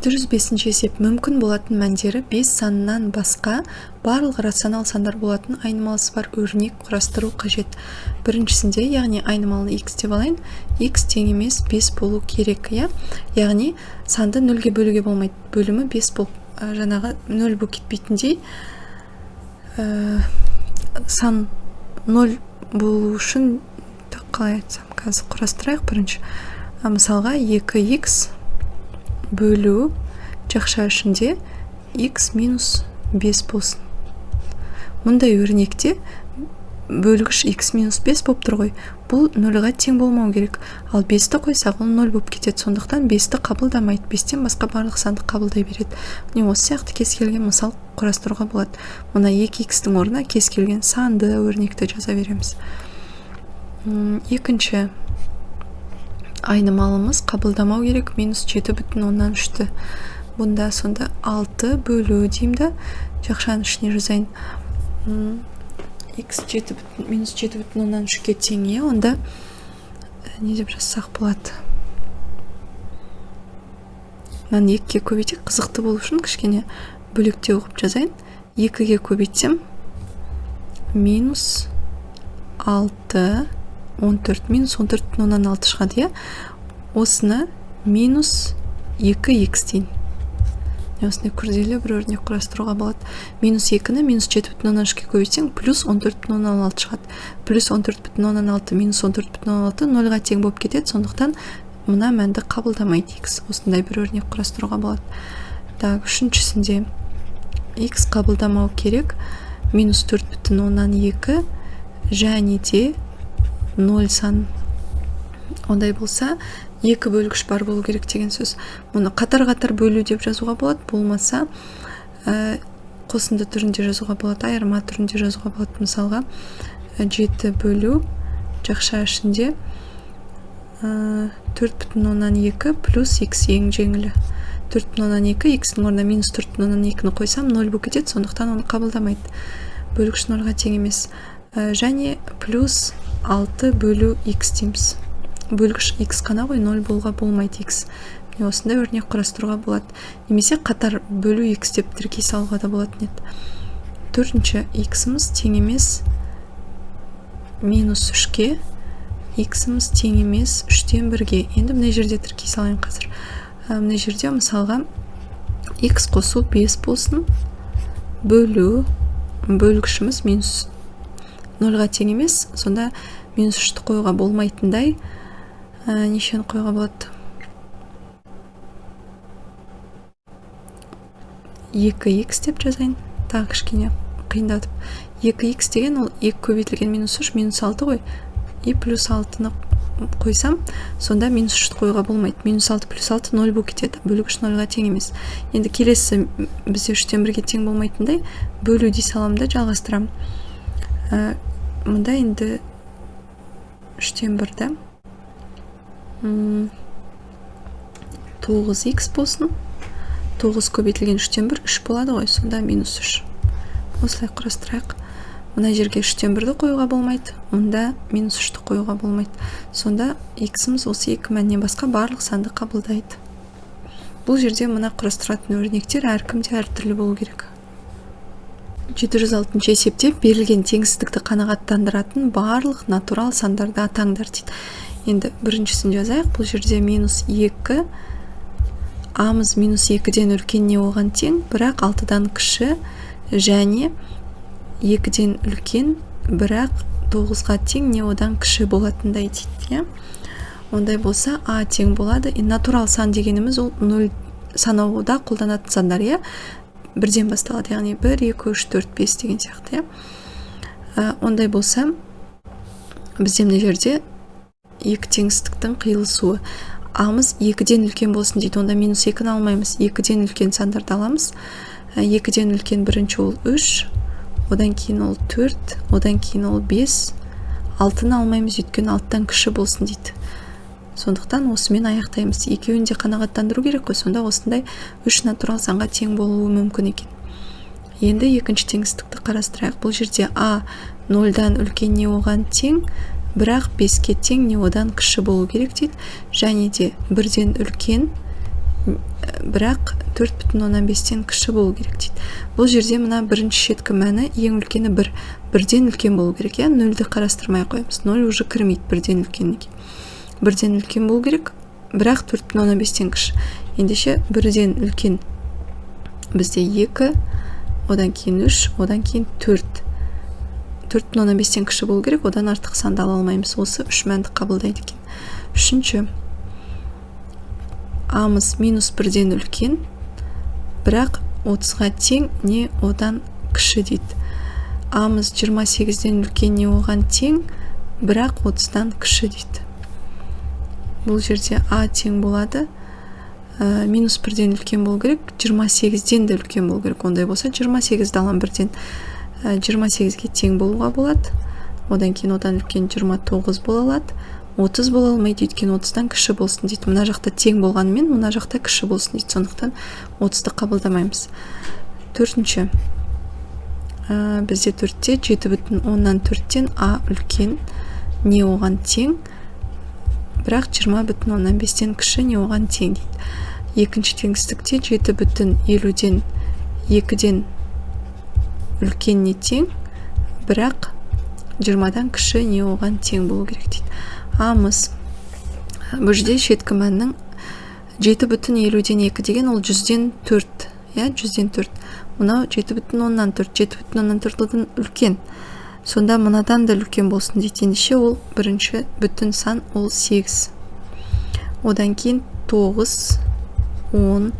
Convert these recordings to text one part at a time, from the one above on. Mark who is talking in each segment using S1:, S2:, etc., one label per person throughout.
S1: 705 есеп. Мүмкін болатын мәндері 5 санынан басқа барлық рационал сандар болатын айнымалысы бар өрнек құрастыру қажет. Біріншісінде, яғни айнымалыны x деп алайын, x тең емес 5 болу керек, иә? Яғни санды 0-ге бөлуге болмайды. Бөлімі 5 болып, жаңағы 0 болып кетпейтіндей, сан 0 болу үшін, қалай айтсам, қазір құрастырайық бірінші. Мысалға 2x бөлу жақша ішінде x минус 5 болсын. Мұндай өрнекте бөлгіш x минус 5 болып тұр ғой. Бұл 0-ға тең болмау керек. Ал 5-ті қойсақ, ол 0 болып кетеді. Сондықтан 5-ті қабылдамайды. 5-тен басқа барлық санды қабылдай береді. Міне осы сияқты кез келген мысал құрастыруға болады. Мына 2x-тің орнына кез келген санды өрнекті жаза береміз. Екінші айнымалымыз қабылдамау керек минус 7,3-ті. Бұнда сонда 6 бөлу деймін да, жақшаның ішіне жазайын. X минус 7,3-ке тең, онда не деп жазсақ болады? Мынаны 2-ге көбейтейік, қызықты болу үшін кішкене бөлектеу қылып жазайын. 2-ге көбейтсем минус 6, 14, минус 14,6 шығады, иә? Осыны минус 2х дейін. Осындай күрделі бір өрнек құрастыруға болады. Минус 2-ні минус 7,3-ке көбейтсең, плюс 14,6 шығады. Плюс 14,6 минус 14,6 0-ға тең болып кетеді, сондықтан мына мәнді қабылдамайды x. Осындай бір өрнек құрастыруға болады. Так, үшіншісінде x қабылдамау керек минус 4,2 және де 0 сан. Ондай болса, 2 бөлгіш бар болу керек деген сөз. Мұны қатар-қатар бөлу деп жазуға болады, болмаса қосынды түрінде жазуға болады, айырма түрінде жазуға болады. Мысалға, 7 бөлу жақша ішінде 4,2 плюс x ең жеңілі. 4,2, x-ның орнына минус 4,2-ні қойсам, 0 болып кетеді, сондықтан оны қабылдамайды. Бөлгіш 0-ға тең емес. Және плюс 6 бөлу x дейміз. Бөлгіш x қана ғой, 0 болуға болмайды x. Міне осындай өрнек құрастыруға болады. Немесе қатар бөлу x деп тіркей салуға да болатын еді. Төртінші x-іміз тең емес минус 3-ке, x-іміз тең емес 3-тен 1-ге. Енді мына жерде тіркей салайын қазір. Мына жерде мысалға x қосу 5 болсын, бөлу бөлгішіміз минус 0-ға тең емес, сонда минус 3-ті қоюға болмайтындай, нешені қоюға болады? 2х деп жазайын, тағы кішкене қиындатып. 2х деген ол 2 көбейтілген минус 3, минус 6 ғой. И плюс 6-ны қойсам, сонда минус 3-ті қоюға болмайды. Минус 6 плюс 6 0 болып кетеді. Бөлгіш 0-ға тең емес. Енді келесі бізде 3-тен 1-ге тең болмайтындай бөлу дей саламын да жалғастырамын. Мұнда енді 3-тен 1-ді 9х болсын. 9 көбейтілген 3-тен 1, 3 болады ғой, сонда минус 3. Осылай құрастырайық. Мына жерге 3-тен 1-ді қоюға болмайды, мұнда минус 3-ті қоюға болмайды. Сонда x-іміз осы екі мәннен басқа барлық санды қабылдайды. Бұл жерде мына құрастыратын өрнектер әркімде әртүрлі болу керек. 706 есепте берілген теңсіздікті қанағаттандыратын барлық натурал сандарды атаңдар дейді. Енді біріншісін жазайық. Бұл жерде минус 2, а-мыз минус 2-ден үлкен не оған тең, бірақ 6-дан кіші және 2-ден үлкен, бірақ 9-ға тең не одан кіші болатындай дейді, иә? Ондай болса а тең болады. Натурал сан дегеніміз ол 0 санауда қолданатын сандар, иә? Бірден басталады, яғни 1, 2, 3, 4, 5 деген сияқты, иә? Ондай болса бізде мына жерде екі теңсіздіктің қиылысуы. А-мыз 2-ден үлкен болсын дейді, онда минус 2-ні алмаймыз, 2-ден үлкен сандарды аламыз. 2-ден үлкен бірінші ол 3, одан кейін ол 4, одан кейін ол 5. 6-ны алмаймыз, өйткені 6-тан кіші болсын дейді. Сондықтан осымен аяқтаймыз. Екеуін де қанағаттандыру керек қой, сонда осындай 3 натурал санға тең болуы мүмкін екен. Енді екінші теңсіздікті қарастырайық. Бұл жерде а 0-дан үлкен не оған тең, бірақ 5-ке тең не одан кіші болу керек дейді. Және де 1-ден үлкен бірақ 4,5-тен кіші болу керек дейді. Бұл жерде мына бірінші шеткі мәні ең үлкені 1, бірден үлкен болу керек, иә, нөлді қарастырмай қоямыз. 0 уже кірмейді бірден үлкенге. Бірден үлкен болу керек, бірақ 4,5-тен кіші. Ендеше бірден үлкен бізде 2, одан кейін 3, одан кейін 4. 4,5-тен кіші болу керек, одан артық санды ала алмаймыз. Осы үш мәнді қабылдайды екен. Үшінші, амыз минус 1-ден үлкен, бірақ 30-ға тең не одан кіші дейді. Амыз 28-ден үлкен не оған тең, бірақ 30-дан кіші дейді. Бұл жерде а тең болады, минус 1-ден үлкен болу керек, 28-ден де үлкен болу керек. Ондай болса 28-ді аламын бірден. 28-ге тең болуға болады. Одан кейін одан үлкен 29 бола алады. 30 бола алмайды, өйткені 30-дан кіші болсын дейді. Мына жақта тең болғанымен, мына жақта кіші болсын дейді. Сондықтан 30-ды қабылдамаймыз. Төртінші, бізде 4-те 7,4-тен а үлкен, не оған тең, бірақ 20,5-тен кіші, не оған тең дейді. Екінші теңсіздікте 7,52-ден үлкен не тең, бірақ 20-дан кіші, не оған тең болу керек дейді. Амыз бұл жерде шеткі мәннің 7,52 деген ол 100-ден 4, иә, 100-ден 4. Мынау 7,4, 7,4-дан үлкен. Сонда мынадан да үлкен болсын дейді. Ендеше ол бірінші бүтін сан ол 8. Одан кейін 9, 10,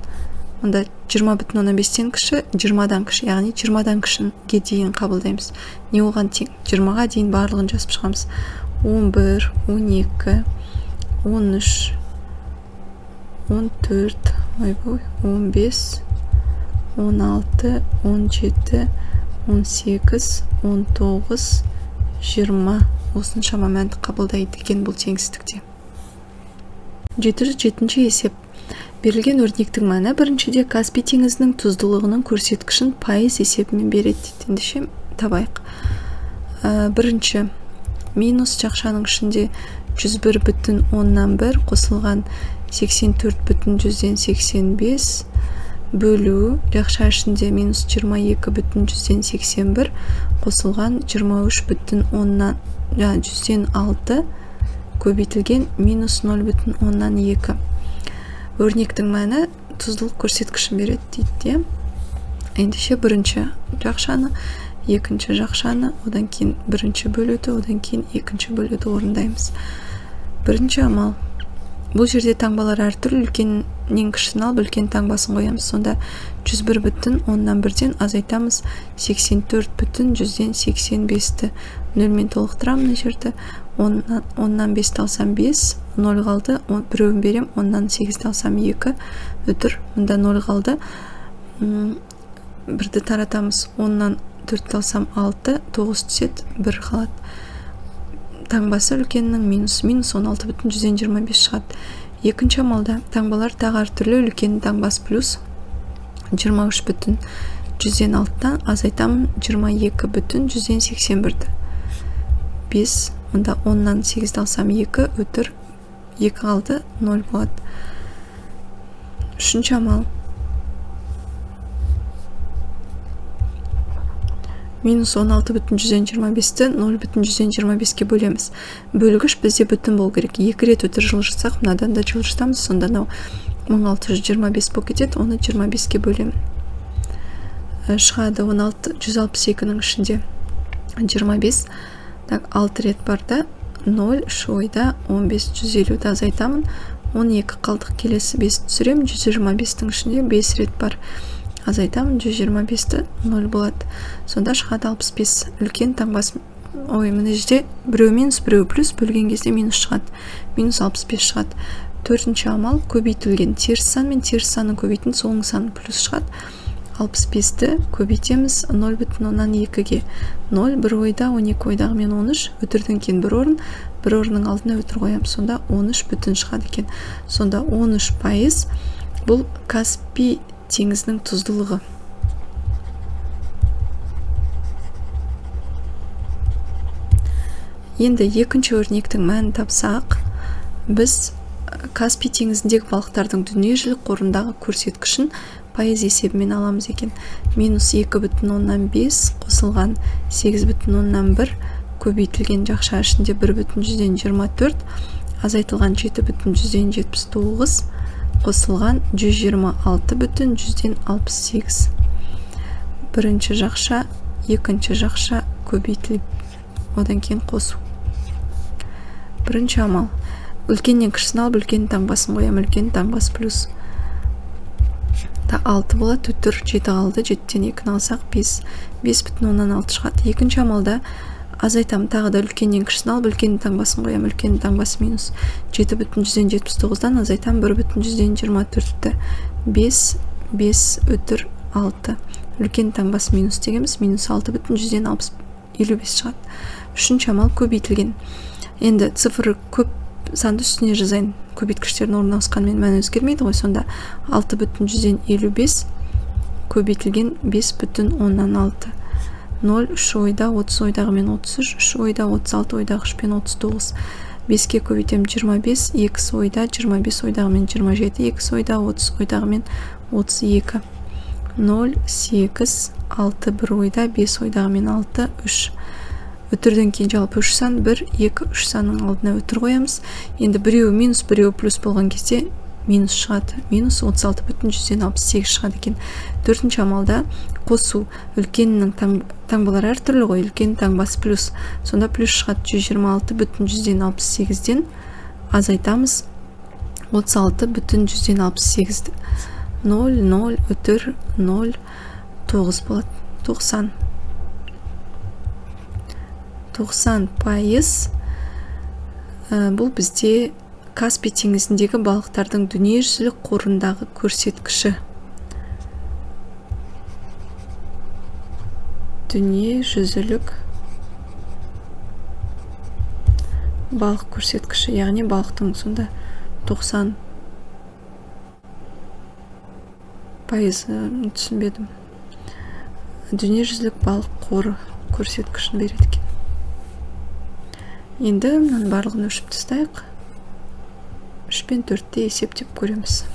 S1: мында 20,5-тен кіші, 20-дан кіші, яғни 20-дан кішіге дейін қабылдаймыз. Не оған тең? 20-ға дейін барлығын жазып шығамыз. 11, 12, 13, 14, ойбой, 15, 16, 17, 18, 19, 20. Осыншама мәнді қабылдайды екен бұл теңсіздікте. 707-ші есеп. Берілген өрнектің мәні біріншіде Каспий теңізінің тұздылығының көрсеткішін пайыз есебімен береді дейді. Ендеше табайық. Бірінші минус жақшаның ішінде 101,1 қосылған 84,85 бөлу жақша ішінде минус 22,81 қосылған 23,06 көбейтілген минус 0,2. Өрнектің мәні тұздылық көрсеткішін береді дейді. Ендеше бірінші жақшаны, екінші жақшаны, одан кейін бірінші бөлуді, одан кейін екінші бөлуді орындаймыз. Бірінші амал. Бұл жерде таңбалар әртүрлі, үлкеннен кішісін алып, үлкен таңбасын қоямыз. Сонда 101,1-ден азайтамыз 84,85-ті. Нөлмен толықтырамын мына жерді. 10-нан 5-ті алсам 5, 0 қалды, біреуін берем, 10-нан 8-ті алсам 2, үтір, мында 0 қалды. Бірді таратамыз, 10-нан 4-ті алсам 6, 9 түседі, 1 қалады. Таңбасы үлкеннің минус, минус 16,25 шығады. Екінші амалда таңбалар тағы әртүрлі, үлкеннің таңбасы плюс 23,06-тан азайтамын 22,81-ді. 5, мұнда 10-нан 8-ді алсам 2, үтір, 2 қалды, 0 болады. Үшінші амал. Минус 16,25-ті 0,25-ке бөлеміз. Бөлгіш бізде бүтін болу керек. 2 рет үтір жылжытсақ, мынадан да жылжытамыз. Сонда мынау 1625 болып кетеді, оны 25-ке бөлемін. Шығады 16, 162-нің ішінде 25. Так, 6 рет бар да, 0, 3 ойда, 15, 150-ді азайтамын. 12 қалдық, келесі 5 түсіремін. 125-тің ішінде 5 рет бар. Азайтамын, 125-ті 0 болады. Сонда шығады 65. Үлкен таңбасы, ой, мына жерде біреу минус, біреу плюс, бөлген кезде минус шығады. Минус 65 шығады. Төртінші амал көбейтілген теріс сан мен теріс санның көбейтін соңғы саны плюс шығады. 65-ті көбейтеміз 0,2-ге. 0, 1 ойда, 12 ойдағы мен 13, үтірден кейін бір орын, бір орынның алдына үтір қоямыз. Сонда 13 бүтін шығады екен. Сонда 13% бұл Каспий теңізінің тұздылығы. Енді екінші өрнектің мәнін тапсақ, біз Каспий теңізіндегі балықтардың дүниежүзілік қорындағы көрсеткішін пайыз есебімен аламыз екен. Минус 2,5 қосылған 8,1 көбейтілген жақша ішінде 1,24 азайтылған 7,79 қосылған 126,68. Бірінші жақша, екінші жақша көбейтіліп, одан кейін қосу. Бірінші амал. Үлкеннен кішісін алып, үлкен таңбасын қоямын. Үлкен таңбасы плюс. Та 6 болады, үтір 7 қалды, 7-тен 2-ні алсақ 5, 5,6 шығады. Екінші амалда азайтамын, тағы да үлкеннен кішісін алып, үлкен таңбасын қоямын. Үлкен таңбасы минус 7,79-дан азайтамын 1,24-ті. 5, 5 үтір 6. Үлкен таңбасы минус дегеніміз минус 6,55 шығады. Үшінші амал көбейтілген. Енді цифр көп санды үстіне жазайын. Көбейткіштердің орнын ауысқанымен мәні өзгермейді ғой. Сонда 6,55 көбейтілген 5,6. 0, 3 ойда, 30 ойдағымен 33, 3 ойда, 36 ойдағы 3-пен 39. 5-ке көбейтем 25, 2 ойда, 25 ойдағымен 27, 2 ойда, 30 ойдағымен 32. 0, 8, 6, 1 ойда, 5 ойдағымен 6, 3. Үтірден кейін жалпы 3 сан, 1, 2, 3 санның алдына үтір қоямыз. Енді біреуі минус, біреуі плюс болған кезде минус шығады. Минус 36,68 шығады екен. Төртінші амалда қосу. Үлкеннің таңбалары әртүрлі ғой, үлкен таңбасы плюс. Сонда плюс шығады. 126,68-ден азайтамыз 36,68-ді. 0, 0, үтір, 0, 9 болады. 90. 90% бұл бізде Каспий теңізіндегі балықтардың дүниежүзілік қорындағы көрсеткіші. Дүниежүзілік балық көрсеткіші, яғни балықтың сонда 90% түсінбедім. Дүниежүзілік балық қоры көрсеткішін береді екен. Енді мынаның барлығын өшіп тастайық. 3 пен 4-те есептеп көреміз.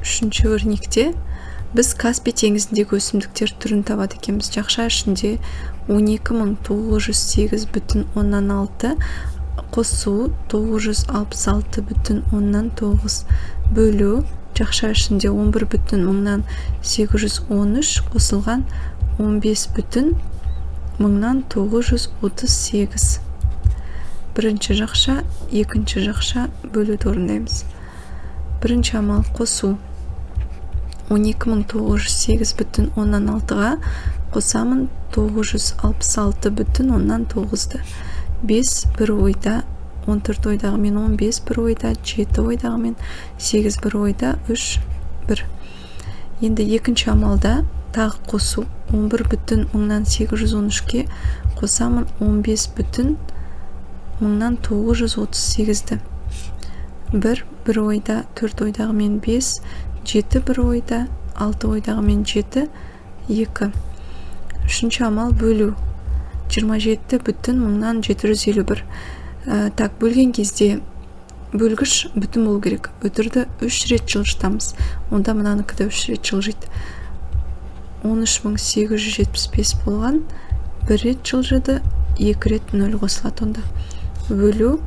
S1: Үшінші өрнекте біз Каспий теңізіндегі өсімдіктер түрін табады екенбіз. Жақша ішінде 12908,6 қосу 966,9 бөлу жақша ішінде 11,813 қосылған 15,938. Бірінші жақша, екінші жақша бөлуді орындаймыз. Бірінші амал қосу. 12908,6-ға қосамын 966,9-ды. 5 бір ойда, 14 ойдағымен 15 бір ойда, 7 ойдағымен 8 бір ойда, 3 1. Енді екінші амалда тағы қосу. 11,813-ке қосамын 15,938-ді. 1 бір ойда, 4 ойдағымен 5, 7 бір ойда, 6 ойдағымен 7, 2. Үшінші амал бөлу. 27,751. Так, бөлген кезде бөлгіш бүтін болу керек. Үтірді 3 рет жылжытамыз. Онда мынанікі де 3 рет жылжиды. 13875 болған, 1 рет жылжыды, 2 рет 0 қосылады онда. Бөлу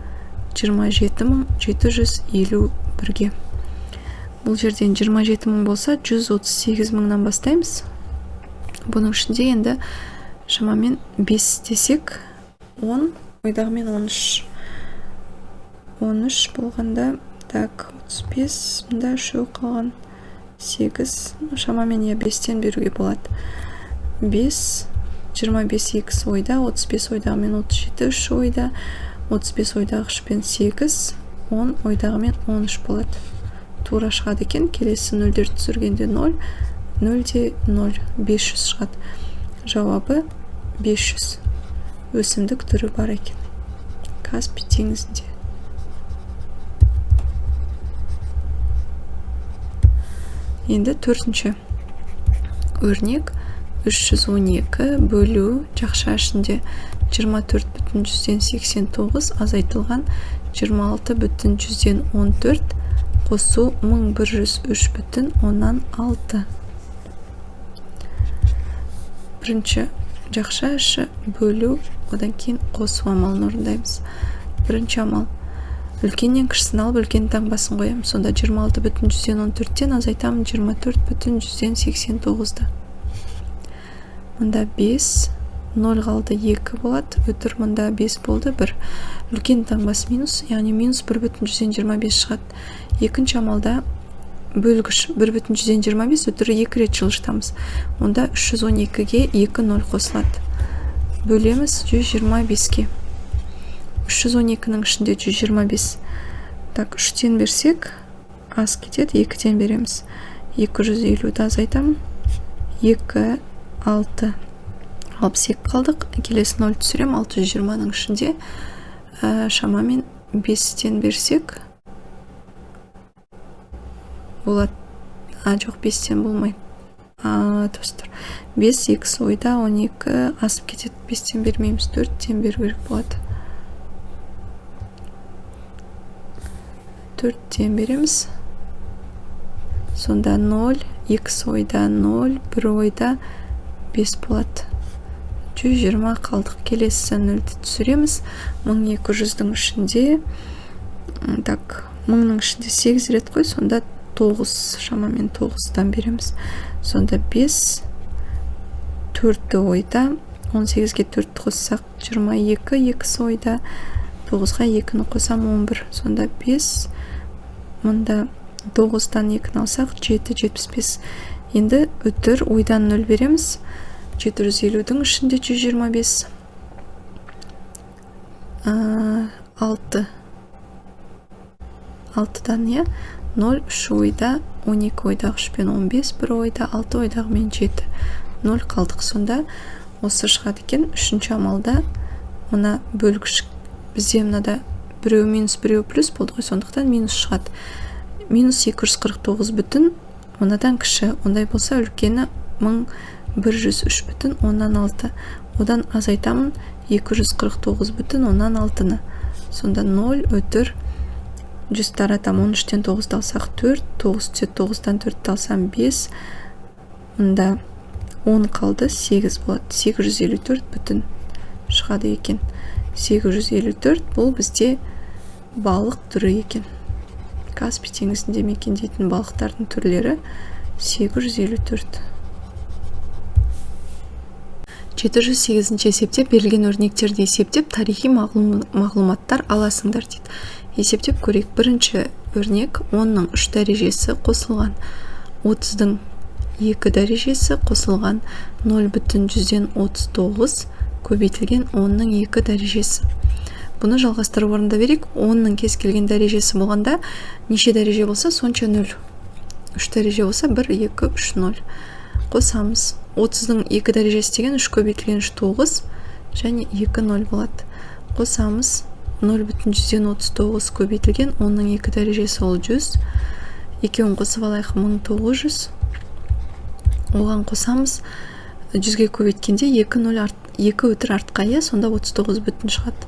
S1: 27751-ге. Бұл жерден 27000 болса, 138000-нан бастаймыз. Бұның ішінде енді шамамен 5 десек, 10, ойдағымен 13. 13 болғанда, так, 35, мында үшеу қалған 8, шамамен 5-тен беруге болады. 5, 25 2 ойда, 35 ойдағымен 37, 3 ойда, 35 ойдағы 3-пен 8, 10 ойдағымен 13 болады. Тура шығады екен. Келесі нөлдер түсіргенде 0, 0 де 0, 500 шығады. Жауабы 500. Өсімдік түрі бар екен Каспий теңізінде. Енді төртінші өрнек. 312 бөлу жақша ішінде 24,89 азайтылған 26,14 қосу 1103,6. Бірінші жақша іші бөлу, одан кейін қосу амалын орындаймыз. Бірінші амал. Үлкеннен кішісін алып, үлкен таңбасын қоямын. Сонда 26,14-тен азайтамын 24,89-ды. Мында 5, 0 қалды, 2 болады. Өтір мында 5 болды, 1. Үлкен таңбасы минус, яғни минус 1,25 шығады. Екінші амалда бөлгіш 1,25, өтірі 2 рет жылжытамыз. Онда 312-ге 2 0 қосылады. Бөлеміз 125-ке. 312-нің ішінде 125. Так, 3-тен берсек, аз кетеді, 2-тен береміз. 250-ді азайтамын. 2, 6, 62 қалдық. Келесі 0 түсірем, 620-ның ішінде шамамен 5-тен берсек болады. Жоқ, 5-тен болмайды. Достар, 5, 2 ойда, 12 асып кетеді. 5-тен бермейміз, 4-тен беру керек болады. 4-тен береміз. Сонда 0, 2 ойда 0, 1 ойда 5 болады. 120 қалдық. Келесі 0-ді түсіреміз. 1200-дің ішінде, так, 1000-ның ішінде 8 рет қой, сонда 9, шамамен 9-дан береміз. Сонда 5, 4-ті ойда, 18-ге 4-ті қоссақ 22, 2 ойда, 9-ға 2-ні қосам 11. Сонда 5, мұнда 9-дан 2-ні алсақ 7, 75. Енді үтір ойдан 0 береміз. 750-дің ішінде 125. 6. 6-дан, иә? 0, 3 ойда, 12 ойдағы 3 пен 15, 1 ойда, 6 ойдағымен 7. 0 қалдық. Сонда осы шығады екен. Үшінші амалда мына бөлгіш бізде мынада біреу минус, біреу плюс болды ғой, сондықтан минус шығады. Минус 249 бүтін мынадан кіші. Ондай болса үлкені 1103,6. Одан азайтамын 249,6-ны. Сонда 0 өтір 100 таратам, 13-тен 9-ды алсақ 4, 9 түседі, 9-дан 4-ті алсам 5. Мында 10 қалды, 8 болады. 854 бүтін шығады екен. 854 бұл бізде балық түрі екен. Каспий теңізінде мекендейтін балықтардың түрлері 854. 708-ші есепте берілген өрнектерді есептеп тарихи мағлұматтар аласыңдар дейді. Есептеп көрейік. Бірінші өрнек 10-ның 3 дәрежесі қосылған 30-дың 2 дәрежесі қосылған 0,39 көбейтілген 10-ның 2 дәрежесі. Бұны жалғастырып орында берейік. 10-ның кез келген дәрежесі болғанда неше дәреже болса сонша 0. 3 дәреже болса 1, 2, 3, 0. Қосамыз. 30-ның 2 дәрежесі деген 3 көбейтілген 3, 9 және 2, 0 болады. Қосамыз. 0,39 көбейтілген 10-ның 2 дәрежесі ол 100. Екеуін қосып алайық, 1900. Оған қосамыз. 100-ге көбейткенде 2 0 2 өтір артқа, иә, сонда 39 бүтін шығады.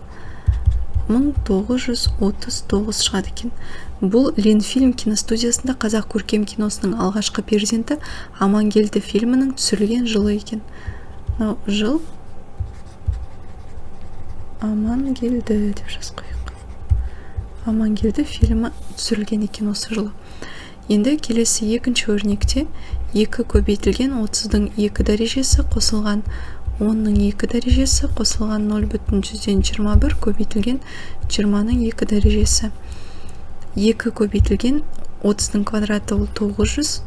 S1: 1939 шығады екен. Бұл Ленфильм киностудиясында қазақ көркем киносының алғашқы перзенті Амангелді фильмінің түсірілген жылы екен. Мынау жыл Амангелді деп жазып қояйық. Амангелді фильмі түсірілген екен осы жылы. Енді келесі екінші өрнекте 2 көбейтілген 30-дың 2 дәрежесі қосылған 10-ның 2 дәрежесі қосылған 0,21 көбейтілген 20-ның 2 дәрежесі. 2 көбейтілген 30-ның квадраты ол 900,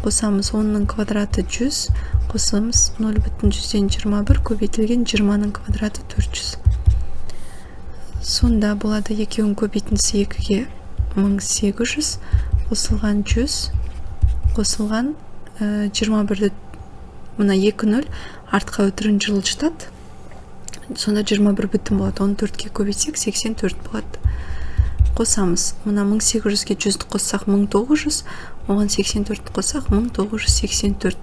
S1: қосамыз 10-ның квадраты 100, қосамыз 0,21 көбейтілген 20-ның квадраты 400. Сонда болады екеуінің көбейтіндісі 2-ге 1800 қосылған 100 қосылған 21-ді мына 2 0 артқа өтірін жылжытады. Сонда 21 бүтін болады. Оны 4-ке көбейтсек 84 болады. Қосамыз. Мына 1800-ге 100-ді қоссақ 1900, оған 84-ті қоссақ 1984.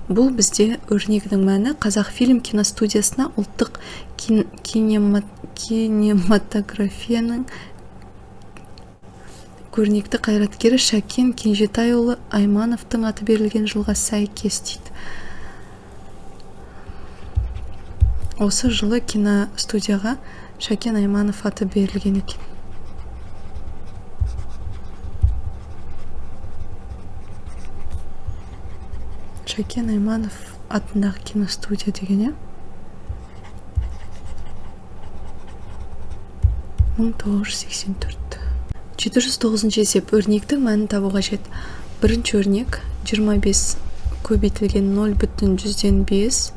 S1: Бұл бізде өрнегінің мәні Қазақфильм киностудиясына ұлттық кинематографияның көрнекті қайраткері Шәкен Кенжетайұлы Аймановтың аты берілген жылға сәйкес дейді. Осы жылы киностудияға Шәкен Айманов аты берілген екен. Шәкен Айманов атындағы киностудия деген, иә? 1984. 709 есеп. Өрнектің мәнін табу қажет. Бірінші өрнек 25 көбейтілген 0,5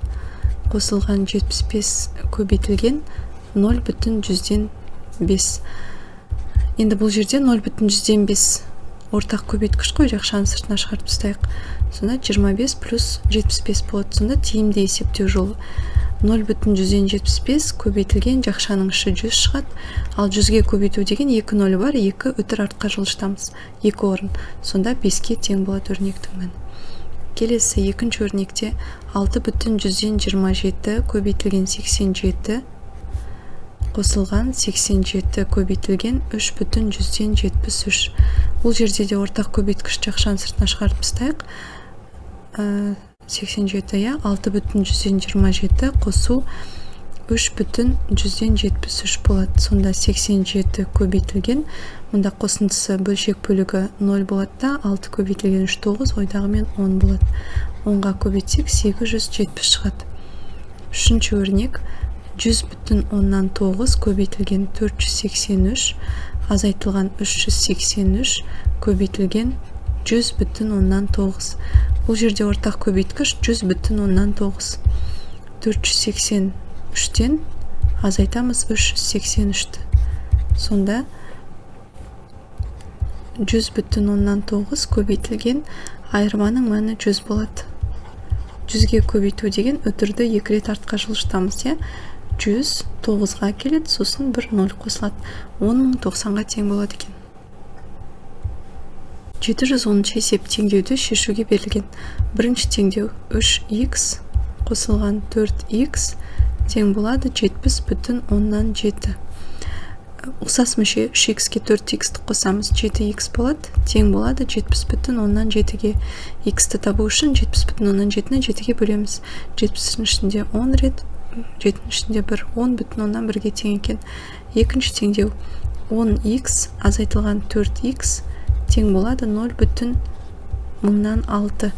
S1: қосылған 75 көбейтілген 0,5. Енді бұл жерде 0,5 ортақ көбейткіш қой, жақшаны сыртына шығарып тастайық. Сонда 25 плюс 75 болады. Сонда тиімді есептеу жолы 0,75 көбейтілген жақшаның іші 100 шығады. Ал 100-ге көбейту деген 2 нөл бар, 2 үтір артқа жылжытамыз, 2 орын. Сонда 5-ке тең болады өрнектің мәні. Келесі екінші өрнекте 6,27 көбейтілген 87 қосылған 87 көбейтілген 3,73. Бұл жерде де ортақ көбейткіш жақшаны сыртына шығарып тастайық. 87, иә, 6,27 қосу 3,73 болады. Сонда 87 көбейтілген, мұнда қосындысы бөлшек бөлігі 0 болады да, 6 көбейтілген 3 9, ойдағымен 10 болады. 10-ға көбейтсек 870 шығады. Үшінші өрнек 100,9 көбейтілген 483 азайтылған 383 көбейтілген 100,9. Бұл жерде ортақ көбейткіш 100,9. 483-тен азайтамыз 383-ті. Сонда 100,9 көбейтілген айырманың мәні 100 болады. 100-ге көбейту деген үтірді екі рет артқа жылжытамыз, иә? 100 9-ға келеді, сосын бір 0 қосылады. 10 090-ға тең болады екен. 710 есеп теңдеуді шешуге берілген. Бірінші теңдеу 3х қосылған 4х тең болады 70,7. Ұқсас мүше 3х-ке 4х-ті қосамыз, 7х болады, тең болады 70,7-ге. Х-ті табу үшін 70,7-ні 7-ге бөлеміз. 70-дің ішінде 10 рет, 7-нің ішінде 1, 10,1-ге тең екен. Екінші теңдеу 10х азайтылған 4х тең болады 0,6.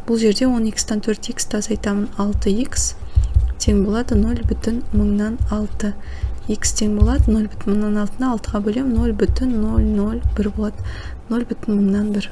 S1: Бұл жерде 10х-тан 4х-ті азайтамын, 6х тең болады 0,6. Х тең болады 0,6-ны 6-ға бөлем, 0,001 болады, 0,1.